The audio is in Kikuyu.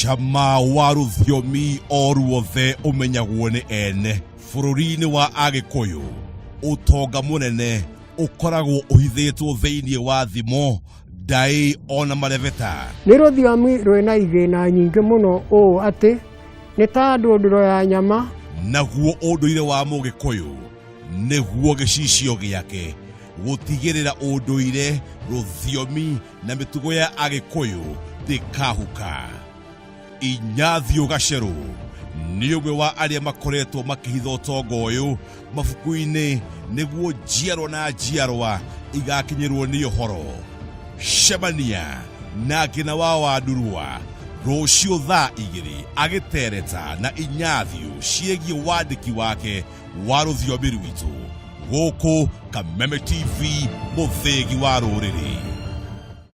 Cama wa rũthiomi o ruothe ũmenyagwo nĩ ene. Bũrũri-inĩ wa Agĩkũyũ, ũtonga mũnene ũkoragwo ũhithĩtwo thĩinĩ wa thimo, ndaĩ ona marebeta. Nĩ rũthiomi rwĩna igĩna nyingĩ mũno ũũ atĩ nĩ ta ndũndũro ya nyama. Naguo ũndũire wa Mũgĩkũyũ nĩguo gĩcicio gĩake gũtigĩrĩra ũndũire, rũthiomi na mĩtugo ya Agĩkũyũ ndĩkahuka. Inyathiũ Gacerũ nĩ ũmwe wa arĩa makoretwo makĩhitha ũtonga ũyũ mabuku-inĩ nĩguo njiarwa na njiarwa igakinyĩrwo nĩ ũhoro. Cemania na Ngina wa Wandurwa rũciũ thaa 2 agĩtereta na Inyathiũ ciĩgiĩ wandĩki wake wa rũthiomi rwitũ gũkũ Kameme TV, mũthĩgi wa rũrĩrĩ.